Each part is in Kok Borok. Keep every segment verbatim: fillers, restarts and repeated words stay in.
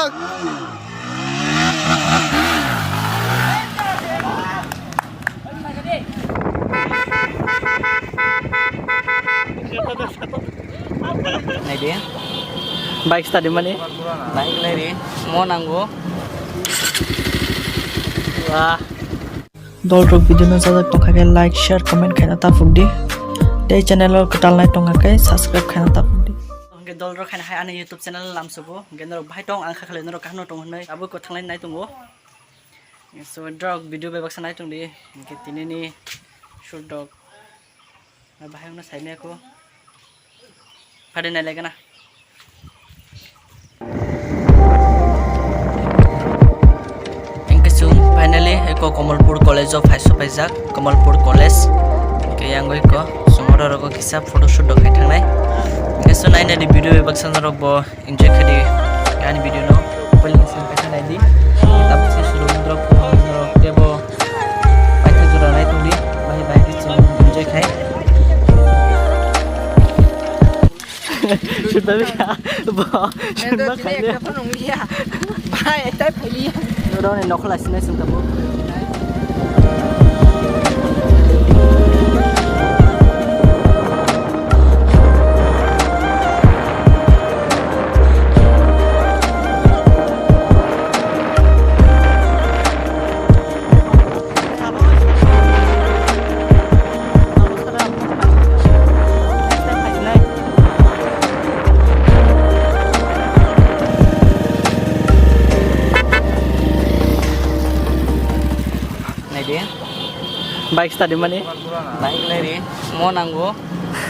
Naidi. Bike study mani. Bike naidi. Mo nango. Wah. Dolrok video no sajak tongkha khe like, share, comment khaina ta phukdi. Tei channel o kwtal nai tongkha khe subscribe khaina ta phukdi. Hwnkhe dolrok khaina hai ani YouTube channel lamsugo. Hwnkhe norok bahai tong, ang kha khali norok kaham no tong hwnwi abo kwthanglai nai tongo. So, drok video bebaksa nai tongdi. Hwnkhe tinini shoot dok. Bahai wngno saimaya kho. Phadi nai laigana. Hwnkhe chwng finally eko Kamalpur College o phai sopaijak, Kamalpur College. Hwnkhe yang eko chwng oro rogo kisa photoshoot rok khai thangnai. Hwnkhe chwng nainani video bebaksa norok bo enjoy khaidi ani video no. Pwilwng song kaisa naidi. Tabuk se surumdrok, phunumdrok tebo paithak jora nai tongdi. Bahai bahai khe chwng enjoy khai. Sudabika, bo, sudabika. Ekta phone nungya. Bhai, ekta pheliya. Nuroni nokhola sinai sung tabo. Naidi. Bike study mani? Bike lai ri. Mo nango.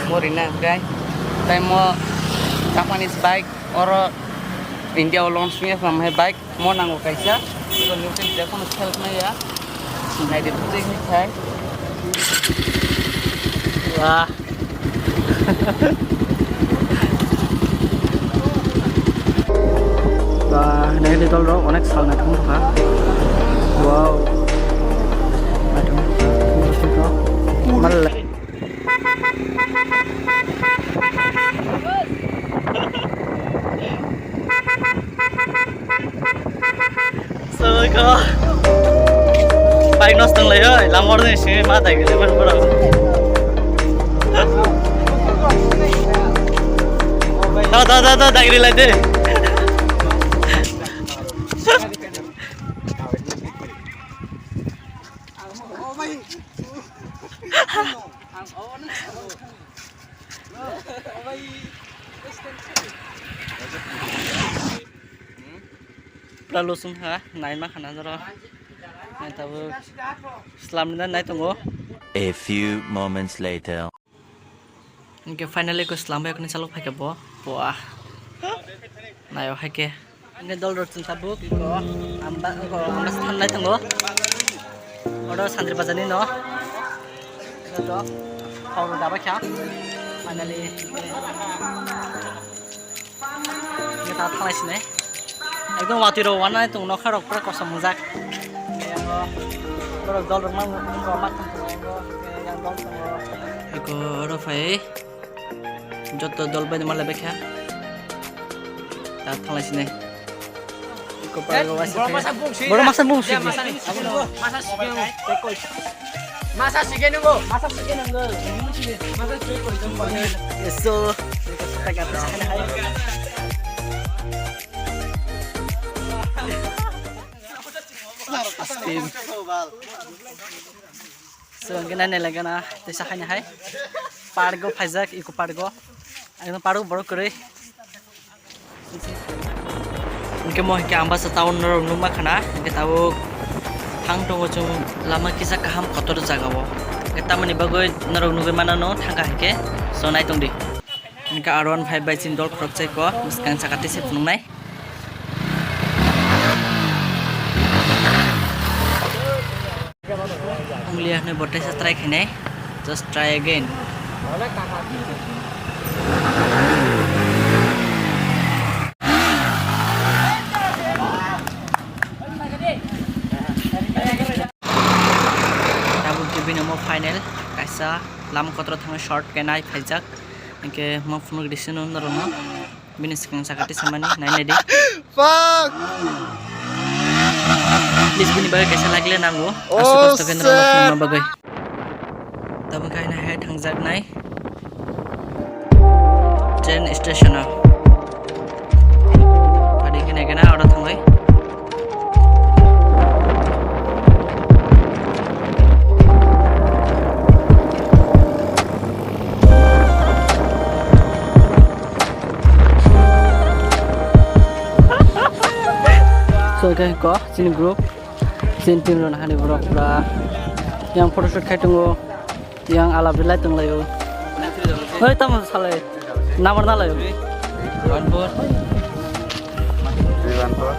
Mo rina kai. Tai mo Japanese bike oro India o launch wngya kha mai bike. Mo nango kaisa. Ego newton je kono sel khna ya. Naidi bujui ni khai. Wah. Ba, naidi dolrok onek sal naithok wngkha. Wow. Naithok wngkha. Mal. Soiko. Bike nosto wnglaio, lamor ni simi ma dai gele man bro. Da, da, da, da, dai gele lai de. Pura losung ha, naima khana jora. Nai tabuk slam na nai tongo. A few moments later. Hingke finally ko slam bai kani chalok phaikha bo. Wah. Nayo haike. Ani dol rok chwng tabuk ko amba ko amba thanlai tongo. Oro sandri bazar ni no. Joto. Horo dabai kha. Finally. Ini ta thalai sini. Ekdom watui rok wanai tong nokha rok pura kosom wngjak. Borok dol rok mang mang rok mat tong tongo. Yang dol tongo. Eko oro phai. Joto dol bai malai bai kha. Ta thalai sini. Eko pura go wasi. Borok masa bung si. Borok masa bung si. Masa ni. Masa si. Masa sige nunggu. Masa sige nunggu. Masa sige koi jong koi. Eso. Astin. So, gana ne lagana, tesa hai na hai. Pargo phaijak, iko pargo. Ang pargo borok kwrwi. Hingke mo hingke Ambasa town norok nukma khana, hingke tabuk thang tongo chwng lama kisa kaham kotor jaga o. Hingke tamoni bagwi norok nugwi manano thangkha hingke, so nai tongdi. Hingke R one five bai chini dol khorok chaiko, bwskang saka tese phunuknai. Ongliya hwnwi bo teisa try khainai. Just try again. Tabuk khe bini omo final kaisa lama kotor thangwi short khe nai phaijak. Hinkhe mo phunuk risi norokno. Bini swkang saka tei samani nai nai di. Fuck! Please bini bagwi kaisa like le nango. Oh, aswk kosto khe norok shit. Nokni bagwi. Tabuk khe haino hai thangjaknai train station o. Padi khe nai gana oro thangwi. So, khe ko chini group, chini team rok hani borok pura yang photoshoot khai tongo, yang alap rilai tonglaio. Hoi, tamo salai. Number na layo. One four. Three one four.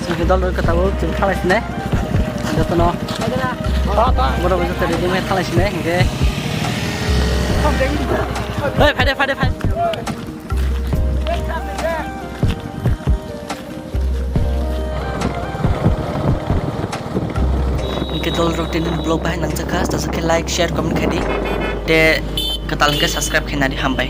Singke dol roi kata bo chwng khalai sine. Jotono. Boro bo joto ready mai khalai sine hingke. Hei, phai de, phai de, phai. Hingke dol rok tini vlog bahai nangjakha, tasa khe like, share, comment khai di. Te kwtal hingke subscribe khai nadi, hambai.